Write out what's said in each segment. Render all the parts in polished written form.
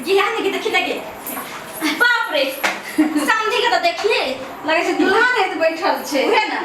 ये ने के देखी लगे बाप रे समझी के तो देखिए लगै छै दुल्हा नहीं तऽ बैठल छै उहे ना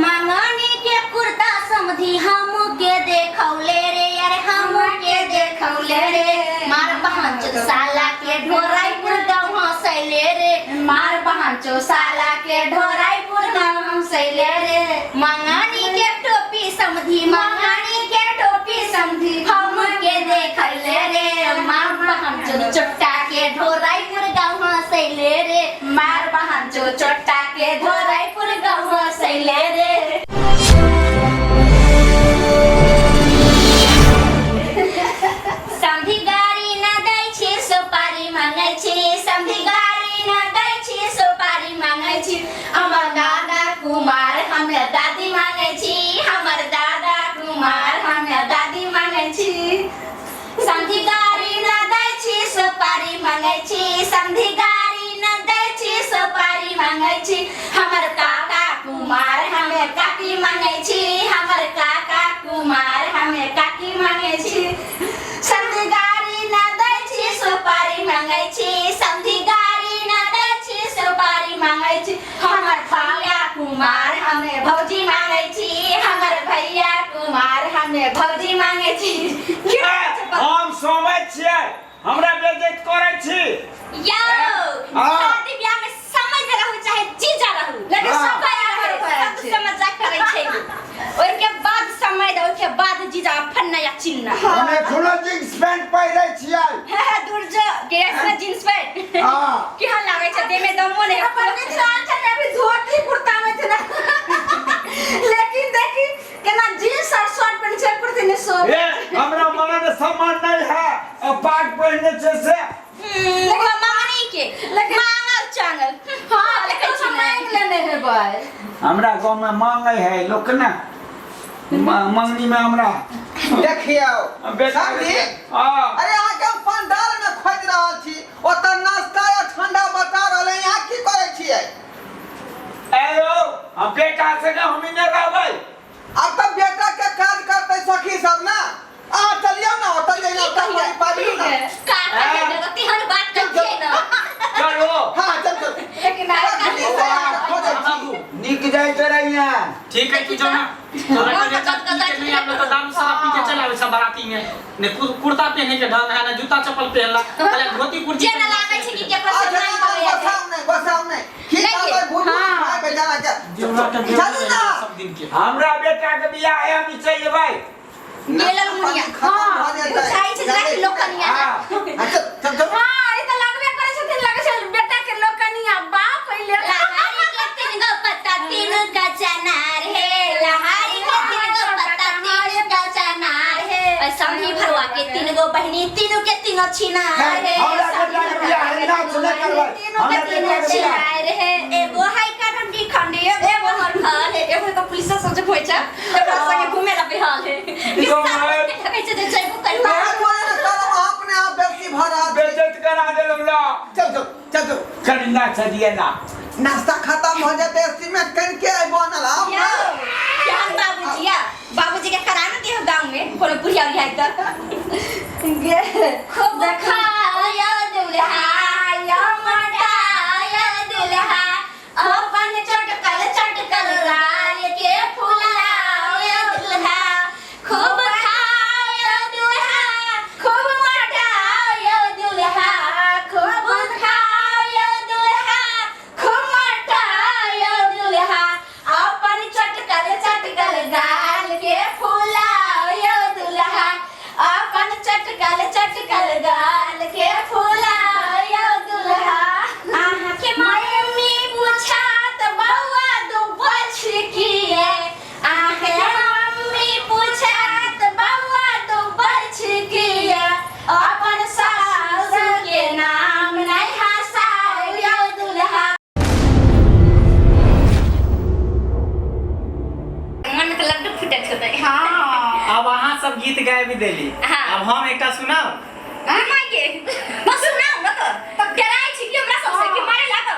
मंगनी के कुर्ता समझी हम के देखौले रे अरे हम के देखौले रे मार बहन साला के ढोराईपुर गाँव हंसैले रे मार बहन चो साला के ढोराईपुर गाँव हंसैले रे मंगनी के टोपी समझी मंगनी के टोपी समझी हम के देखैले रे मार बहन चोट्टा के ढोराईपुर गाँव हंसैले रे मार बहन चो चोट्टा के ढोराईपुर गाँव हंसैले रे समधी गाड़ी न दै छी सुपारी मांगै छी समधी गाड़ी न दै छी सुपारी मांगै छी हमर दादा कुमार हमरा दादी मांगै छी हमर दादा कुमार हमरा दादी मांगै छी समधी गाड़ी न दै छी सुपारी मांगै छी समधी गाड़ी न दै छी सुपारी मांगै छी हमर काका कुमार हमे काकी मांगै छी हमर काका कुमार हमे काकी मांगै छी समधी गाड़ी न दै छी सुपारी मांगै छी समधी गाड़ी न दै छी सुपारी मांगै छी हमर भैया कुमार हमे भौजी मांगै छी हमर भैया कुमार हमे भौजी मांगै छी हम समझ छियै हमरा बेइज्जत करै छी यो हाँ। शादी ब्याह में समझ रहू चाहे जीजा रहू लेकिन हाँ। सब बराबर भऽ सब छै। समझ करै छै ओहिके बाद समय दे ओहिके बाद जीजा फन्ना या चिन्ना हम एखनो जींस पैंट पहिरै छियै हे दूर जो के ऐसे जींस पैंट हाँ। केहन लागै छै देह में दमो नहीं अपन मिथिलांचल में अभी धोती कुर्ता में थे ना लेकिन देखी केना जींस और शर्ट पहिने छै कुर्ती ने सो ए हमरा मान सम्मान नहीं है आ पाग पहिरने छै से देखो मांगनी के लेकिन- मांगल चांगल हां देखै छी ने। मांग लेने हेबै हमरा गाँव में मांगे है लोक ने मंगनी में हमरा देखियौ बेटा समझी हाँ अरे अहाँके हम पंडाल में खोजि रहल छी ओतऽ नाश्ता या ठंडा बता रहल है यहाँ की करै छियै ए यौ हम बेटा से हम नहि रहबै आब तऽ बेटा के काज करतै सखी सब ना अहाँ चलियौ ना ओतऽ जइना ओतऽ पानी पाबियौ ना का कहिए तेहन बात कहिए ना चलो हाँ चल चल लेकिन आइ सखी से अहाँके खोजै छी नीक जाइत रहिया ठीक है तू जाना तोरा के जब पी के नहीं आबे तो दारू शराब पी के चल आवे सब बाराती में ने कुर्ता पहने के ढंग है ना जूता चप्पल पहनला पहले धोती कुर्ती जेना लागै छै कि केकरो से अच्छा नहीं होइए बसाउ नहीं बसाउ नहीं की नहीं, करबै भूत हाँ। खाय बेचारा के जीवना के चलू ना सब दिन के हमरा बेटा के बियाह है हम चलि जेबै गेलल मुनिया। खत्म भऽ जेतै बुझाइ छै जेना कि लोकनिया हाँ। हाँ, चल चल चल हां ई त लगबे करै छथिन लगै छै बेटा के लोकनिया बाप अइले लहारी के तीन गो पत्ता तीन का चनार हे लहारी के तीन गो पत्ता तीन का चनार हे और समधी भरवा के तीन गो बहिनी तीनों के तीनों छिनार हे हमरा बेटा के बियाह है नाच नहि करबै तीनों हमरा के तीनों बेटा के बियाह छिनार हे एगो हाई का ठंडी खंडी एगो हर खाल हे एगो के पुलिस सब जे खोइचा एकरा संगे घूमे ला बेहाल हे लगै छै जे जइबो कहियो इएह दुआरे ने कहलहुँ अहाँ अपने आप बेसी भऽ रहल छी। बेइज्जत करा देलहुँ ना चल चल चल चल कनि नाच दिए ना नाश्ता खत्म हो जेतै सीमेंट कनिके आइ बनल आउ ना केहन बाबूजी या बाबूजी के करा न दियो गांव में कोनो बुढ़िया उढ़िया त गे खूब खाया दुल्हा या मटाया दुल्हा अपन चटकल चटकल गाल के फुलाया दुल्हा खूब खाया दुल्हा खूब मटाया दुल्हा खूब खाया दुल्हा खूब मटाया दुल्हा अपन चटकल चटकल गाल के फुलाया दुल्हा अपन चटकल चटकल गाल के फुलाया दुल्हा अहाँके मम्मी पूछत बौआ दुब्बल छिकिए अहाँके मम्मी पूछत बौआ दुब्बल छिकिए अपन सासु के नाम नहि हँसाओ दुल्हा मन के लड्डू फूटत होतै हां अब अहाँ सब गीत गाबि देली हाँ। अब हम एकटा सुनाउ माय गे बस सुनाउ न त डराइ छी कि हमरा सबसे कि मारे लागल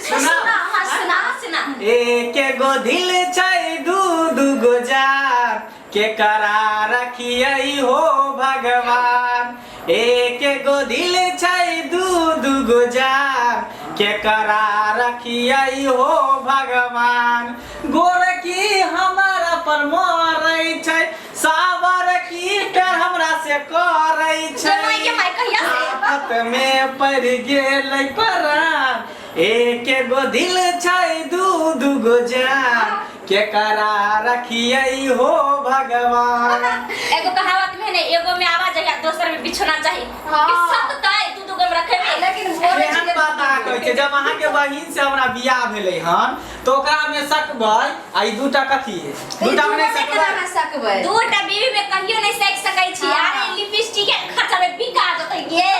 सुनाउ हां सुनाउ सुनाउ एक गो दिल छै दू दू गो जार के करा रखियै हो भगवान जान, एक गो दिल छै दू दू गो जान, केकरा रखियै हो भगवान। गोरकी हमारा पर मरै छै, सावर की प्यार हमरा से करै छै, माय के माय कहिया से आफत में पड़ गेलै परान, एक गो दिल छै दू दू गो जान, केकरा रखियै हो भगवान। एगो कहावत में है ने, एगो में आवाज है दोसर में बिछोना चाहिए। हाँ। कि सकतै दू दू गो में रखे में। लेकिन बोलै एहन छियै बात अहाँ कहै छियै, जब अहाँके बहिन से हमरा बियाह भेलै हन तऽ ओकरा में सकबै आ ई दूटा कथी है, दूटा में नहि केना सकबै। अहाँ सकबै? दूटा बीवी में कहियो नहीं सक सकै छी। हाँ। अरे लिपस्टिक के खर्चा में बिका जतै गे।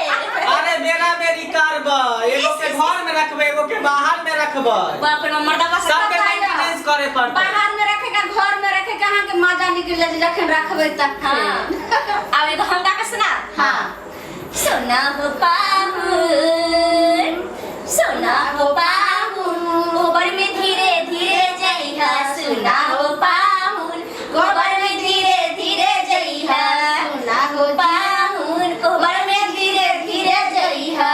अरे बेरा बेरी करबै, एगो के घर में रखबै, एगो के बाहर में रखबै, बाप रे मर्दवा से सबके मेंटेनेंस करे पड़तै। बाहर में रखेगा घर में रखेगा अहाँके मजा निकलि जाय जखन रखबै तखन। हाँ। आब एगो हम गा के सुना। हाँ। सोना हो पाहुन, सोना हो पाहुन, गोबर में धीरे धीरे जइहा। सोना हो पाहुन, गोबर में धीरे धीरे जइहा। सोना हो पाहुन, गोबर में धीरे धीरे जइहा।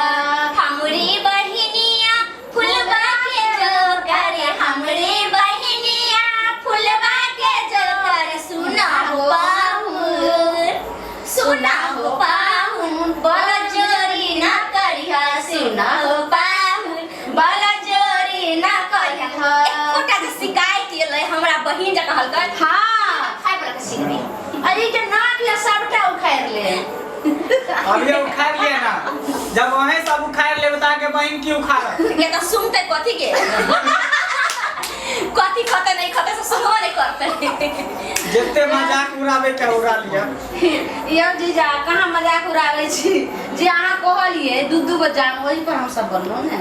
हमरी बहिनिया फुलबा के जोकर, हमरी बहिनिया फुलबा के जोकर। सुना हो पाहुन, सुना हो पाहुन, बल जोरी ना करिहा। सुना हो पाहुन, बल जोरी ना करिहा। एकोटा जे शिकायत एलै हमरा बहिन जे कहलकै, हाँ। खाय बला के सिखबी। अरे के नाक या सबटा उखाड़ि ले। अभी उखाड़ लिया ना, जब वहीं सब उखाड़ ले बता के बहिन की उखाड़ के त सुनते कथी के कथी खते नहीं खते से सुनबो नहीं करते। जितने मजाक उड़ावे के उड़ा लिया। यौ जीजा कहाँ मजाक उड़ाबै छी, जे अहाँ कहलियै दू दू गो जान ओहि पर हम सब बनलहुँ ने।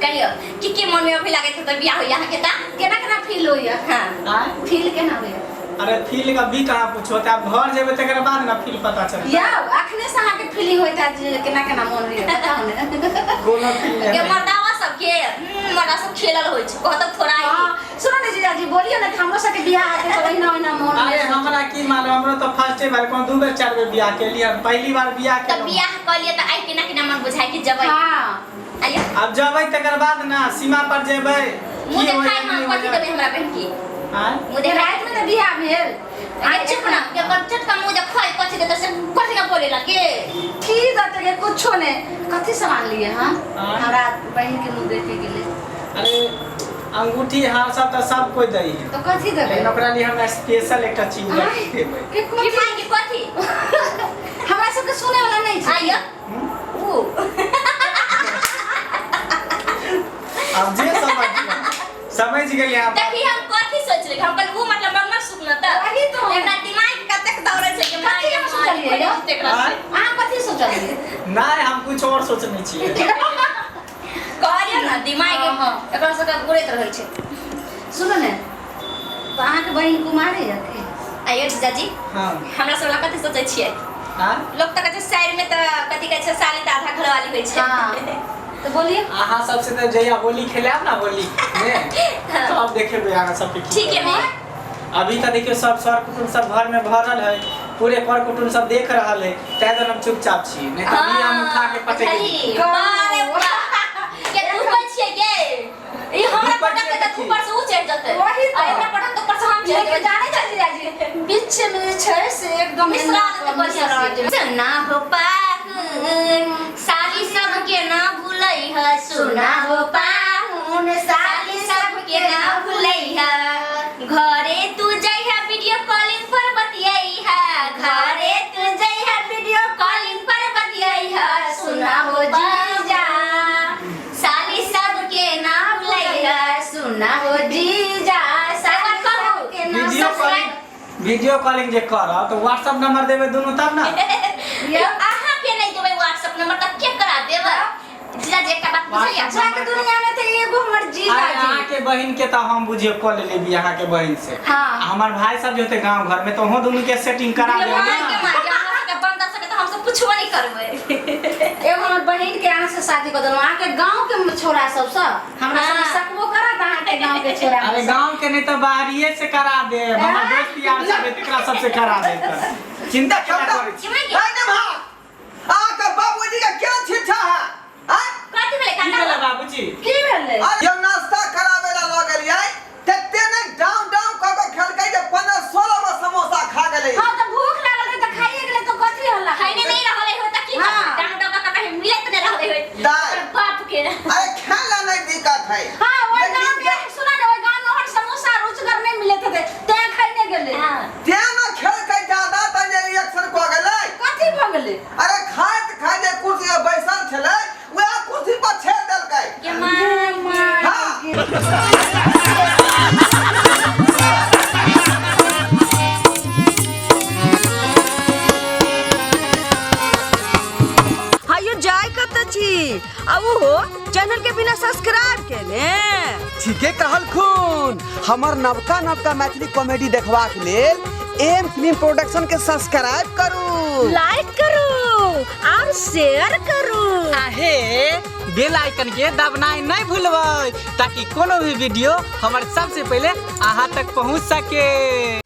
कहियो की की मन में अभी लागै छै त बियाह होइया अहाँके त केना केना फील होइया? हाँ। आँय? फील केना होइया? अरे फील का भी कहाँ पूछो, तो आप घर जेबे तकर बाद ना फील पता चलत। यौ अखने से अहाँके फीलिंग होइत हैत जे केना केना मन होइया, बताउ ने। कोनो फील के नहीं। मर्दावा सबके मर्दा सब खेलल होइ छै, कहत थोड़ा ही। हाँ, सुनो ने जीजाजी बोलियो ने कि हमरो सबके बियाह हेतै तऽ ओहिना ओहिना मन अरे होइया। हमरा की मालूम, हमरो तो फर्स्टे बार कोनो दू बेर चार बेर बियाह केलियै, पहली बार बियाह त केलहुँ। बियाह क लिए त आइ केना केना मन बुझाइ कि जबै। हाँ। आइयो। अब जबै तकर बाद ना सीमा पर जेबै। मुँह की होइया, देखाइ हम नहि कथी होइया। देबै हमरा बहिन की? आँय? मुँह देखाइ। रातिमे ने बियाह भेल। अरे चुप ना, के कर चटका मुँह देखाइ कथी देतै से कथी के बोले लगे? की देतै के कुछो ने। कथी सामान लिए हाँ? आँय? हमरा बहिन के मुँह देखे के लिए। अरे अंगूठी हार सब तो सब कोई दै है, तो कथी देबै? लेकिन ओकरा लिए हमरा स्पेशल एकटा चीज आँय? देबै। के की कथी? माय के कथी? हमरा सबके सुने वाला नहीं छै। आइयो। हम्म? ऊ। अब जे समझ समझ गेलियै आप। देखी हम कथी सोच रही, हम कहल ऊ मतलब मंगल सुख न त। वही तो। एकरा दिमाग कतेक दौड़ै छै कि माय कथी हम सोचलियै यौ? एकरा से। आँय? अहाँ कथी सोचलियै? नहीं हम कुछ और सोचने छियै। कहलियै ने दिमाग हाँ, हाँ। एकरा सबके घुरैत रहै छै। सुनू ने तऽ अहाँके बहिन कुमारे यऽ की? आइयो जीजाजी। हाँ। हमरा सब ला कथी सोचै छियै? हाँ? लोक तऽ कहै छै साइड में तऽ कथी कहै छै साली तऽ आधा घरवाली होइ छै। हाँ। तऽ बोलिए। अहाँ सबसे तऽ जहिया होली खेलायब ना होली ने तब देखेबै अहाँ सबके की ठीक है करब। मैं। अभी तऽ देखियौ सब सर कुटुम्ब सब घर में भरल है, पूरे कर कुटुम्ब सब देख रहल है, ताहि दुआरे हम चुपचाप छी, नहीं तऽ अभी हम उठा के पटक बुझलियै? बारे बा। के ऊपर छियै गे। ई हमरा ऊपर पटक छियै के कथी? ऊपर से ऊ चढ़ि जेतै। वही तो। आ एकरा पटक के ऊपर से हम चढ़ि लेकिन जेबै। जानै छै जीजाजी बीच में जे छै से एकदम मिश्रा जेतै बढ़िया मिश्रा से। जेतै। सुना हो पाहुन, साली सबके ना भूलै ह। सुना हो पाहुन, साली सबके ना भूलै ह। घरे तू जइहा वीडियो कॉलिंग पर बतियैहा। घरे तू जइहा वीडियो कॉलिंग पर बतियैहा। सुना हो जीजा, साली सबके ना भूलै ह। सुना हो जीजा, साली सबके ना वीडियो कॉलिंग, वीडियो कॉलिंग जे करब तऽ व्हाट्सएप नंबर देबै दुनू तब ना। यौ अहाँ के नहीं देबै व्हाट्सएप नंबर तऽ के करा देबै? जीजा जी एकटा बात बुझैया? जग दुनिया में तऽ एगो हमर जीजा अरे जी। अहाँके बहिन के तऽ हम बुझियौ कऽ लेली बियाह अहाँके बहिन से। हाँ। आ हमर भाई सब जे होतै गाँव घर में तऽ ओहो दुनू के सेटिंग करा देबै माय के ना। माय के हमरा सबके बंदर सबके तऽ हमसब कुछो नहीं करबै। एगो हमर बहिन के अहाँ से शादी कऽ देलहुँ, अहाँके गाँव के छोरा सब सब हमरा सब हाँ। सकबो करत अहाँके गाँव के छोरा। अरे गाँव के नहीं तऽ बाहरिये से करा देब, हमर दोस्त यार सब है तकरा सबसे करा देब। चिंता केना करै छी? केना है ने भाग अहाँके बाबूजी के क्या छिछा है आँय? कथी भेलै की काका भेलै बाबूजी की भेलै अरे जब नाश्ता करावे ला लऽ गेलियै तते ने डाउन डाउन कऽ के खेलकै जे 15 16 गो समोसा खा गेलै। हाँ, तो भूख लागल रहे तो खाइए गेलै, तो कथी हल्ला? खाइने नहीं रहले हो त की? हाँ। डांग डांग का कहीं मिलत नहीं रहले हो। दाइ। ओकर बाप के। अरे खेला नहीं दिक्कत है। हाँ, ओहि लेकिन गाँव के सुना ने, ओहि गाँव में और समोसा रुचगर नहीं मिलत थे, तें खाइने गेलै। हाँ। तें ने खेलकै ज्यादा तऽ जे रिएक्शन कऽ गेलै। कथी भऽ गेलै? अरे खाइत खाइत जे कुर्सी पर बैसल छलै, वएह कुर्सी पर छेड़ देलकै। के माय माय। हाँ। हायो, जाय कत छी आ उहो चैनल के बिना सब्सक्राइब केने? ठीके कहलखुन। हमर नवका नवका मैथिली कॉमेडी देखबाक लेल एम फिल्म प्रोडक्शन के सब्सक्राइब करू, लाइक करू और शेयर करू। आहे बेल आइकन के दबनाइ नहीं भूलबै, ताकि कोनो भी वीडियो हमर सबसे पहले अहाँ तक पहुँच सके।